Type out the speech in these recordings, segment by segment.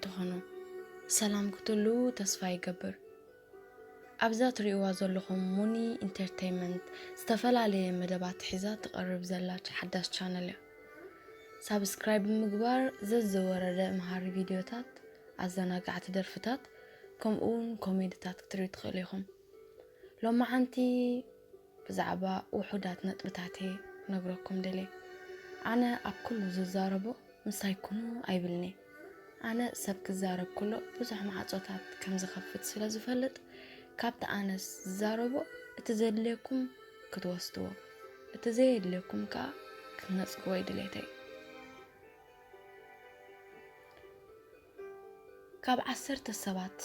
ትኾኑ። ሰላም ክትሉ ተስፋ ይገብር። ኣብዛ ትርእይዋ ዘለኹም ሙኒ ኢንተርተይመንት ዝተፈላለየ መደባት ሒዛ ትቐርብ ዘላ ሓዳስ ቻነል እያ። ሳብስክራይብ ብምግባር ዘዘወረደ መሃሪ ቪድዮታት፣ ኣዘናጋዕቲ ደርፍታት፣ ከምኡ እውን ኮሜድታት ክትርእዩ ትኽእሉ ኢኹም። ሎማዓንቲ ብዛዕባ ውሑዳት ነጥብታት እየ ክነግረኩም ደልየ። ኣነ ኣብ ኩሉ ዝዛረቦ ምሳይ ኩኑ ኣይብልኒ። ኣነ ሰብ ክዛረብ ኩሎ ብዙሕ ማዕጾታት ከም ዝኸፍት ስለ ዝፈልጥ፣ ካብቲ ኣነስ ዝዛረቦ እቲ ዘድልየኩም ክትወስድዎ፣ እቲ ዘየድልየኩም ከኣ ክትነጽግዎ እዩ ድሌተይ። ካብ ዓሰርተ ሰባት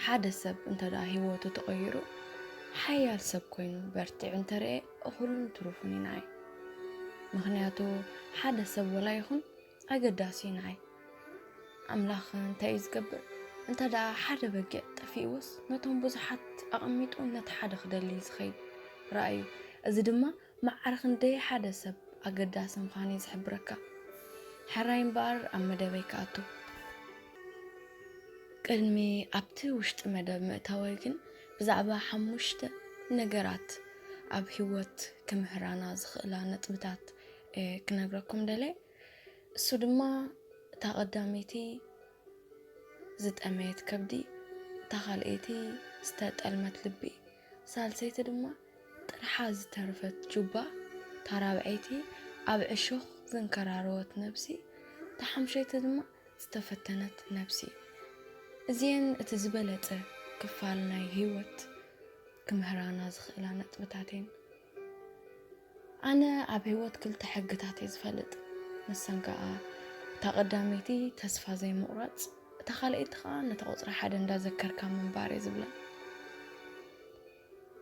ሓደ ሰብ እንተ ደኣ ህይወቱ ተቐይሩ፣ ሓያል ሰብ ኮይኑ በርቲዑ እንተ ርኤ፣ እኹልን ትሩፍን እዩ ንዓይ። ምኽንያቱ፣ ሓደ ሰብ ወላ ይኹን ኣገዳሲ እዩ ንዓይ። ኣምላኽ እንታይ እዩ ዝገብር? እንተ ደኣ ሓደ በጊዕ ጠፊእዎስ፣ ነቶም ብዙሓት ኣቐሚጡ ነቲ ሓደ ክደሊ እዩ ዝኸይድ። ርኣዩ፣ እዚ ድማ ማዕረ ክንደይ ሓደ ሰብ ኣገዳሲ ምዃኑ እዩ ዝሕብረካ። ሕራይ እምበኣር ኣብ መደበይ ክኣቱ። ቅድሚ ኣብቲ ውሽጢ መደብ ምእታወይ ግን ብዛዕባ ሓሙሽተ ነገራት ኣብ ህይወት ክምህራና ዝኽእላ ነጥብታት እየ ክነግረኩም ደልየ። እሱ ድማ እታ ቀዳመይቲ ዝጠመየት ከብዲ፣ እታ ካልኣይቲ ዝተጠልመት ልቢ፣ ሳልሰይቲ ድማ ጥርሓ ዝተረፈት ጁባ፣ እታ ራብዐይቲ ኣብ ዕሾኽ ዘንከራረወት ነብሲ፣ እታ ሓምሸይቲ ድማ ዝተፈተነት ነብሲ። እዚኤን እቲ ዝበለጸ ክፋል ናይ ህይወት ክምህራና ዝኽእላ ነጥብታት እየን። ኣነ ኣብ ህይወት ክልተ ሕግታት እየ ዝፈልጥ። ንሰን ከኣ፣ እታ ቀዳመይቲ ተስፋ ዘይምቑራጽ፣ እታ ካልኣይቲ ከኣ ነታ ቁጽሪ ሓደ እንዳዘከርካ ምንባር እየ ዝብለን።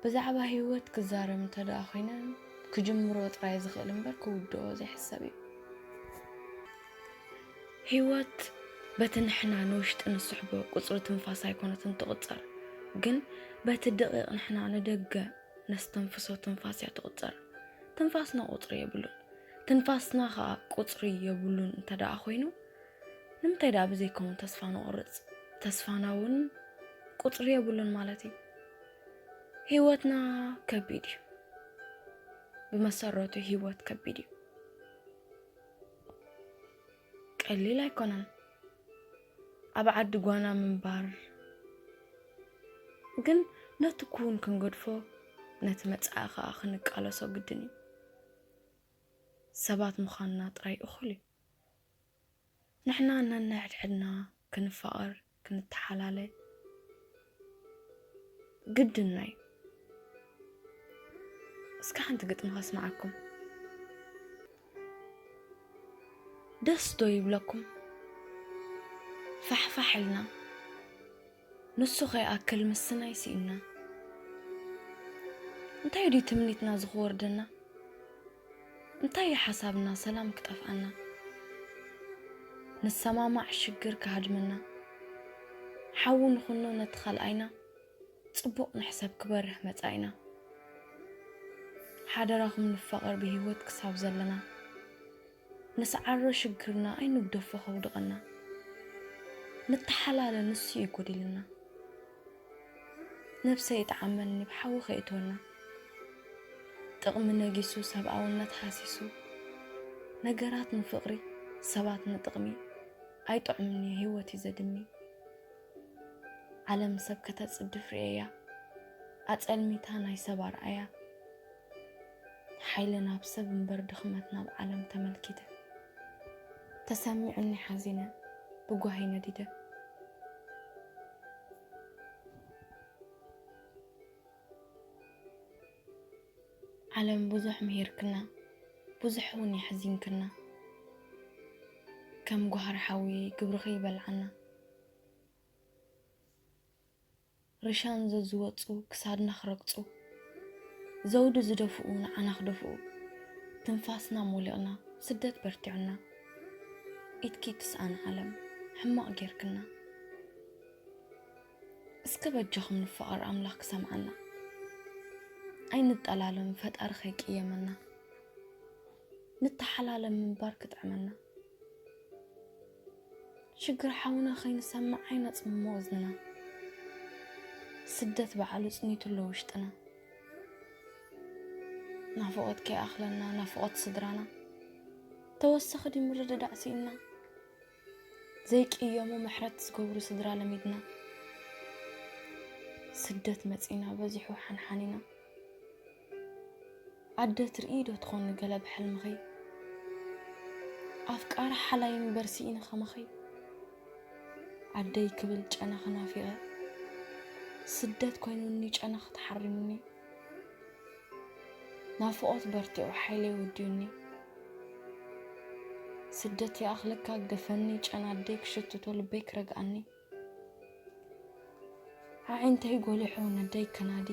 ብዛዕባ ህይወት ክዛረብ እንተ ደኣ ኮይነ፣ ክጅምሮ ጥራይ ዝኽእል እምበር ክውድኦ ዘይሕሰብ እዩ። ህይወት በቲ ንሕና ንውሽጢ ንስሕቦ ቁጽሪ ትንፋስ ኣይኮነትን ትቑጸር፣ ግን በቲ ደቂቕ ንሕና ንደገ ነስተንፍሶ ትንፋስ እያ ትቑጸር። ትንፋስና ቁጽሪ የብሉን። ትንፋስና ኸኣ ቁጽሪ የብሉን እንተ ደኣ ኮይኑ፣ ንምንታይ ደኣ ብዘይከውን ተስፋ ንቑርጽ? ተስፋና እውን ቁጽሪ የብሉን ማለት እዩ። ህይወትና ከቢድ እዩ። ብመሰረቱ ህይወት ከቢድ እዩ። ቀሊል ኣይኮነን። ኣብ ዓዲ ጓና ምንባር ግን ነቲ ክውን ክንገድፎ፣ ነቲ መጻኢ ኸኣ ክንቃለሶ ግድን እዩ። ሰባት ምዃንና ጥራይ እኹል እዩ። ንሕና ነንሕድሕድና ክንፋቐር፣ ክንተሓላለ ግድና እዩ። እስከ ሓንቲ ግጥሚ ከስምዓኩም። ደስ ዶ ይብለኩም? ፋሕፋሕ ኢልና፣ ንሱ ከይኣክል ምስናይ ስኢንና። እንታይ ድዩ ትምኒትና ዝኽወርደና? እንታይ እዩ ሓሳብና ሰላም ክጠፍኣና? ንሰማማዕ ሽግር ክሃድመና። ሓዊ ንኹኖ ነቲ ካልኣይና፣ ጽቡቕ ንሕሰብ ክበርህ መጻኢና። ሓደራኹም ንፋቐር ብህይወት ክሳብ ዘለና። ንስዓሮ ሽግርና ኣይንግደፎ ከውድቐና። ንተሓላለ ንሱ እዩ ጎዲልና። ነብሰይ ይጥዓመኒ ብሓዊ ከይእትወና። ጥቕሚ ነጊሱ ሰብኣውነት ሃሲሱ። ነገራት ንፍቕሪ ሰባት ንጥቕሚ ኣይጥዑምን እዩ ህይወት እዩ ዘድሚ። ዓለም ሰብ ከተጽድፍ ርእየያ፣ ኣጸልሚታ ናይ ሰብ ኣርኣያ። ሓይሊ ናብ ሰብ እምበር ድኽመት ናብ ዓለም ተመልኪተ። ተሰሚዑኒ ሓዚነ፣ ብጓሂ ነዲደ። ዓለም ብዙሕ ምሂርክና፣ ብዙሕ እውን የሕዚንክና። ከም ጓህሪ ሓዊ ግብርኺ ይበልዓና። ርሻን ዘዝወጹ ክሳድና ክረግጹ፣ ዘውዲ ዝደፍኡ ንዓና ክደፍኡ፣ ትንፋስና ሞሊቕና፣ ስደት በርቲዑና። ኢድኪ ትስኣን ዓለም፣ ሕማቕ ጌርክና። እስከ በጃኹም ንፋቐር ኣምላኽ ክሰምዓና። ኣይንጠላለም ፈጣሪ ከይቅየመና። ንተሓላለም ምንባር ክጥዕመና። ሽግር ሓውና ከይንሰምዕ ኣይነጽምሞ እዝንና። ስደት ባዕሉ ጽኒቱ ኣሎ ውሽጥና። ናፍቖት ከይኣኽለና ናፍቖት ስድራና። ተወሰኺ ድዩ ምርድዳእ ስኢንና? ዘይቅየሙ ምሕረት ዝገብሩ ስድራ ለሚድና። ስደት መጺና በዚሑ ሓንሓኒና። ኣደ ትርኢ ዶ ትኾኒ ገለ ብሕልምኺ? ኣፍቃሪ ሓላይ እምበር ስኢኒ ከማኺ። ዓደይ ክብል ጨናኺ ናፊቐ። ስደት ኮይኑኒ ጨናኺ ተሓሪሙኒ። ናፍቖት በርቲዑ ሓይለይ ወዲኡኒ። ስደት ይኣኽለካ ግደፈኒ ጨና ኣደይ ክሽትቶ ልበይ ክረግኣኒ። ኣዒንተይ ጎሊሑ ነደይ ከናዲ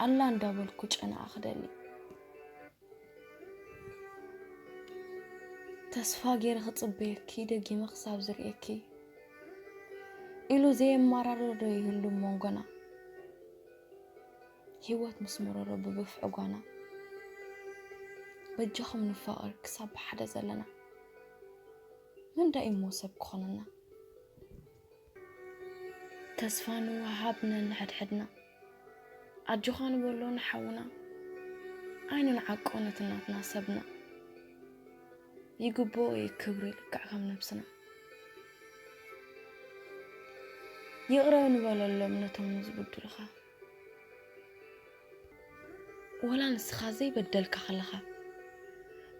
ኣላ እንዳበልኩ ጨናኣ ክደሊ። ተስፋ ገይረ ክጽበየኪ ደጊመ ክሳብ ዝርእየኪ ኢሉ ዘየመራርር ዶ ይህሉ መንጎና? ህይወት ምስ መረሮ ብብፍዕ ጓና በጃኹም ንፋቐር ክሳብ ብሓደ ዘለና። መን ዳኢሞ ሰብ ክኾነና? ተስፋ ንወሃሃብ ነንሕድሕድና። ኣጆኻ ንበሎ ንሓውና። ኣይንንዓቆ ነቲ ናትና ሰብና። ይግብኦ እዩ ክብሪ ልክዕ ከም ነብስና። ይቕረ ንበለሎም ነቶም ዝብድሉኻ። ወላ ንስኻ ዘይበደልካ ከለኻ፣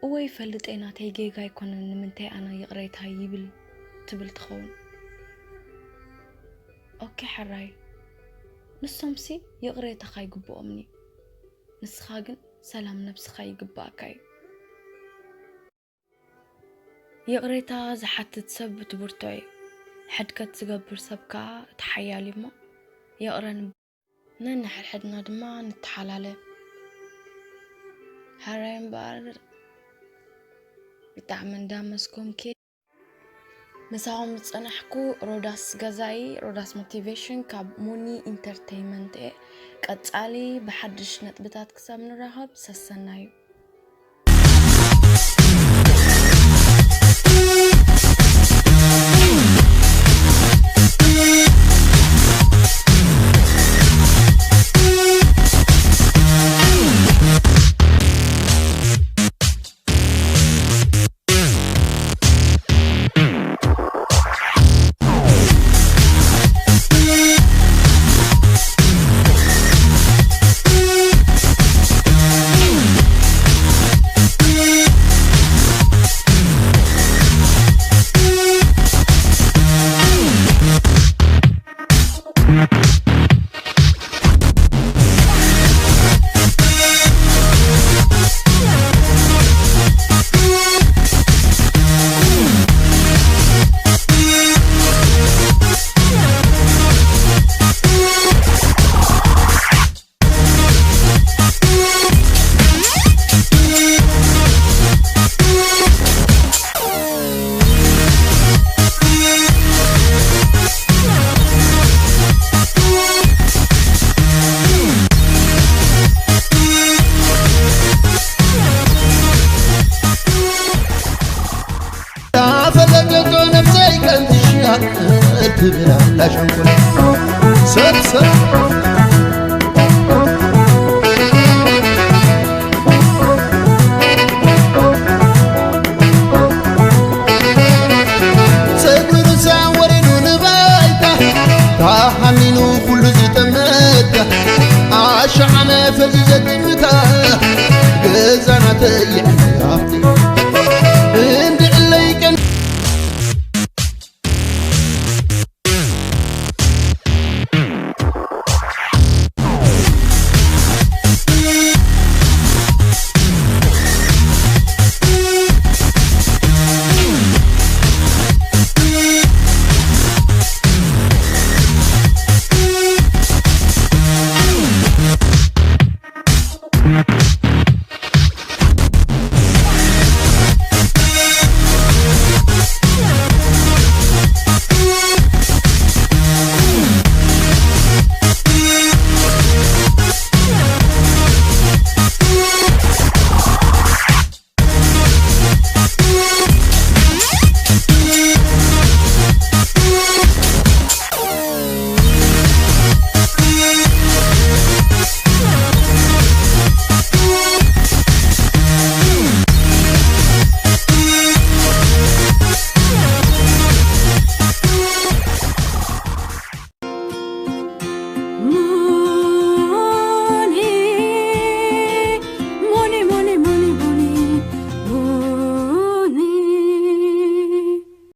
"እወ ይፈልጥ እየ ናተይ ጌጋ ኣይኮነን፣ ንምንታይ ኣነ ይቕሬታ ይብል?" ትብል ትኸውን። ኦኬ ሕራይ፣ ንሶምሲ ይቕሬታኻ ይግብኦምኒ። ንስኻ ግን ሰላም ነብስኻ ይግብኣካ እዩ። ይቕሬታ ዝሓትት ሰብ እቲ ብርቱዕ እዩ። ሕድገት ዝገብር ሰብ ከኣ እቲ ሓያል እዩ እሞ፣ ይቕረ ን-፣ ነንሕድሕድና ድማ ንተሓላለ። ሕራይ እምበኣር፣ ብጣዕሚ እንዳመስገንኩ ምሳኹም ዝጸናሕኩ ሮዳስ ገዛኢ፣ ሮዳስ ሞቲቬሽን ካብ ሙኒ ኢንተርቴይመንት እየ። ቀጻሊ ብሓድሽ ነጥብታት ክሳብ ንራኸብ ሰሰናዩ። ታፈለገቶ ነፍሰይ ቀንትሽያ ትብል ኣላ ሸንኮለል። ሰብ ሰብ ጸጉሪ ርእሳ ወሪዱ ንባይታ፣ ተሃኒኑ ኩሉ ዝጠመታ፣ ኣሻዓነ ፈዚዘ ትምታ፣